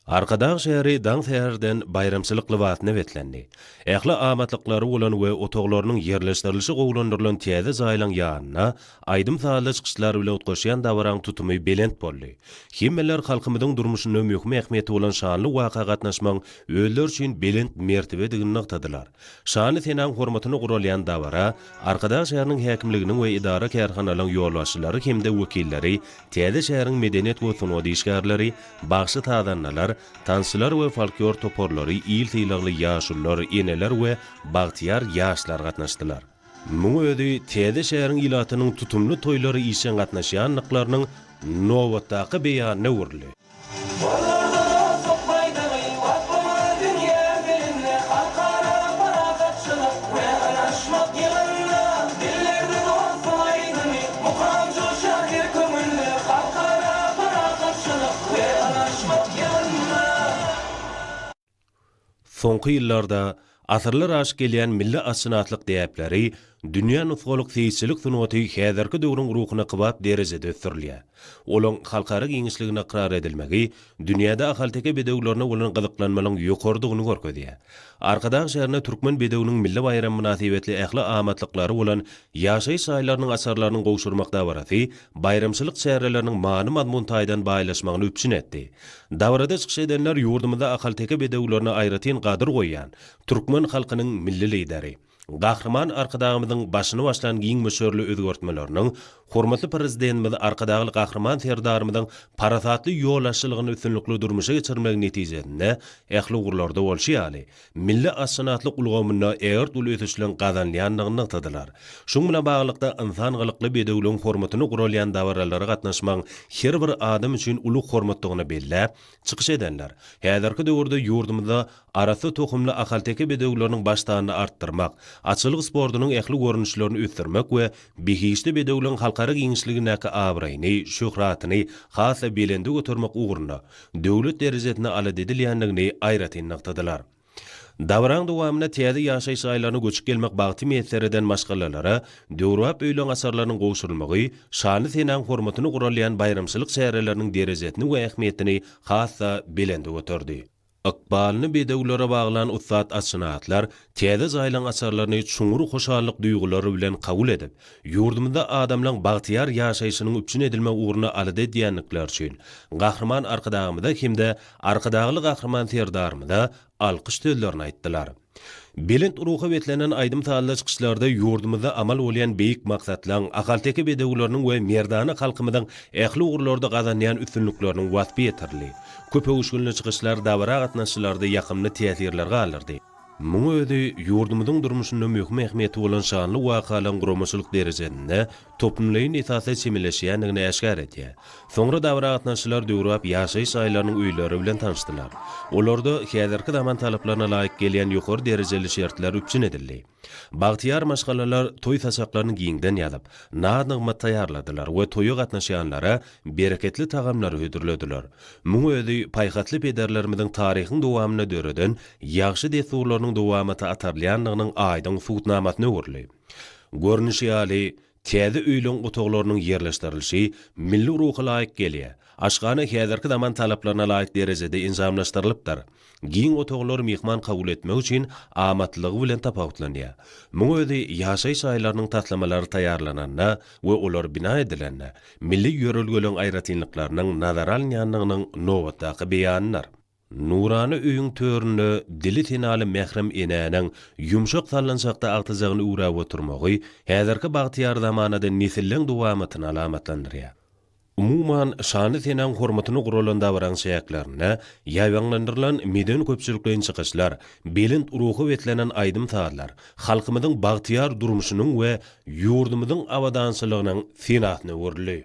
Arkadag şäheri daň säherden baýramçylyk lybasyna beslendi. Ähli amatlyklary bolan we otaglarynyň ýerleşdirilişi gowulandyrylan täze jaýlaryň ýanynda aýdym-sazly çykyşlar bilen utgaşýan dabaraň tutumy belent boldy. Hemmeler halkymyzyň durmuşynda möhüm ähmiýeti bolan şanly waka gatnaşmagyň özleri üçin belent mertebedigini nygtadylar. Şanly senäň hormatyna guralýan dabara Arkadag şäheriniň häkimliginiň we edara-kärhanalaryň ýolbaşçylary hem-de wekilleri, täze şäheriň medeniýet we sungat işgärleri, bagşy-sazandalar, tansçylar we folklor toparlary, il sylagly ýaşulular, eneler we bagtyýar ýaşlar gatnaşdylar. Muň özi täze şäheriň ilatynyň tutumly toýlara işjeň gatnaşýandyklarynyň nobatdaky beýanyna öwrüldi. Gollarda dostluk baýdagy, Waspymyz dünýä dilinde, Halkara parahatçylyk we ynaşmak ýylynda, Dillerde dostluk aýdymy, Mukam joşar her köňülde, Halkara parahatçylyk we ynaşmak ýylynda. Soňky ýyllarda asyrlar aşyp gelýän milli atşynaslyk däpleri, dünýä nusgalyk seýisçilik sungaty häzirki döwrüň ruhuna kybap derejede ösdürilýär. Olaň halkara giňişliginde ykrar edilmegi dünýäde ahalteke bedewlerine bolan gyzyklanmanyň ýokarydygyny görkezýär. Arkadag şäherinde Türkmen bedewiniň milli baýramy mynasybetli ähli amatlyklary bolan ýaşaýyş jaýlarynyň açarlarynyň gowşurmak dabarasy baýramçylyk çäreleriniň many-mazmun taýdan baýlaşmagyny üpjün etdi. Dabarada çykyş edenler ýurdumyzda ahalteke bedewlerine aýratyn gadyr goýýan türkmen halkynyň Milli Lideri, Gahryman Arkadagymyzyň başyny başlan giň möçberli özgertmeleriniň, hormatly Prezidentimiz Arkadagly Gahryman Serdarymyzyň parasatly ýolbaşçylygyny üstünlikli durmuşa geçirmegiň netijesinde ähli ugurlarda bolşy ýaly, milli atşynaslyk ulgamynda ägirt uly ösüşleň gazanylýandygyny nygtadylar. Şunuň bilen baglylykda, ynsan gylykly bedewligiň hormatyna guralýan dabaralara gatnaşmagyň her bir adam üçin uly hormatdygyny belläp, çykyş edenler, häzirki döwürde ýurdumyzda arassa tohumly ahalteke bedewleriniň baş sanyny artdyrmak, atçylyk sportunyň ähli görnüşlerini ösdürmek we behişdi bedewligiň halkara giňişligindäki abraýyny, şöhratyny has-da belende götermek ugrunda döwlet derejesinde alada edilýändigini aýratyn nygtadylar. Dabaraň dowamynda täze ýaşaýyş jaýlaryna göçüp gelmek bagty miýesser eden maşgalalara döwrebap öýleň açarlarynyň gowşurylmagy şanly senäň hormatyna guralýan baýramçylyk çäreleriniň derejesini we ähmiýetini has-da belende göterdi. Ykbalyny bedewlere baglan ussat atşynaslar täze jaýlaň açarlaryny çuňňur hoşallyk duýgulary bilen kabul edip, ýurdumyzda adamlaň bagtyýar ýaşaýşynyň üpjün edilmegi ugrunda alada edýändikleri üçin Gahryman Arkadagymyza hem-de Arkadagly Gahryman Serdarymyza alkyş sözlerini aýtdylar. Belent ruha beslenen aýdym-sazly çykyşlarda ýurdumyzda amal bolýan beýik maksatlaň, ahalteke bedewleriniň we merdana halkymyzyň ähli ugurlarda gazanýan üstünlikleriniň waspy ýetirildi. Köpöwüşginli çykyşlar dabara gatnaşyjylarda ýakymly täsirler galdyrdy. Muň özi ýurdumyzyň durmuşynda möhüm ähmiýeti bolan şanly wakalaryň guramaçylyk derejesinde toplumlaýyn esasda çemeleşýändigini äşgär edýär. Soňra dabara gatnaşyjylar döwrebap ýaşaýyş jaýlarynyň öýleri bilen tanyşdylar. Olarda häzirki zaman talaplaryna laýyk gelýän ýokary derejeli şertler üpjün edildi. Bagtyýar maşgalalar toý saçaklaryny giňden ýazyp, naz-nygmat taýýarladylar we toýa gatnaşýanlara bereketli tagamlary hödürlediler. Muň özi paýhasly pederlerimiziň taryhyň dowamynda döreden ýagşy dessurlarynyň dowamata atarylýandygynyň aýdyň subutnamasyna öwrüldi. Görnüşi ýaly, täze öýleň otaglarynyň ýerleşdirilişi milli ruha laýyk gelýär. Aşhana häzirki zaman talaplaryna laýyk derejede enjamlaşdyrylypdyr. Giň otaglar myhman kabul etmek üçin amatlylygy bilen tapawutlanýar. Muň özi ýaşaýyş jaýlarynyň taslamalary taýýarlananda we olar bina edilende, milli ýörelgeleň aýratynlyklarynyň nazara alynýandygynyň nobatdaky beýanydyr. Nurana öýüň töründe dili senaly mährem enäniň ýumşak sallançakda agtyjagyny üwräp oturmagy häzirki bagtyýar zamanada nesilleň dowamatyny alamatlandyrýar. Umuman, şanly senäň hormatyna guralan dabaraň çäklerinde ýaýbaňlandyrylan medeni-köpçülikleýin çykyşlar, belent ruha beslenen aýdym-sazlar halkymyzyň bagtyýar durmuşynyň we ýurdumyzyň abadançylygynyň senasyna öwrüldi.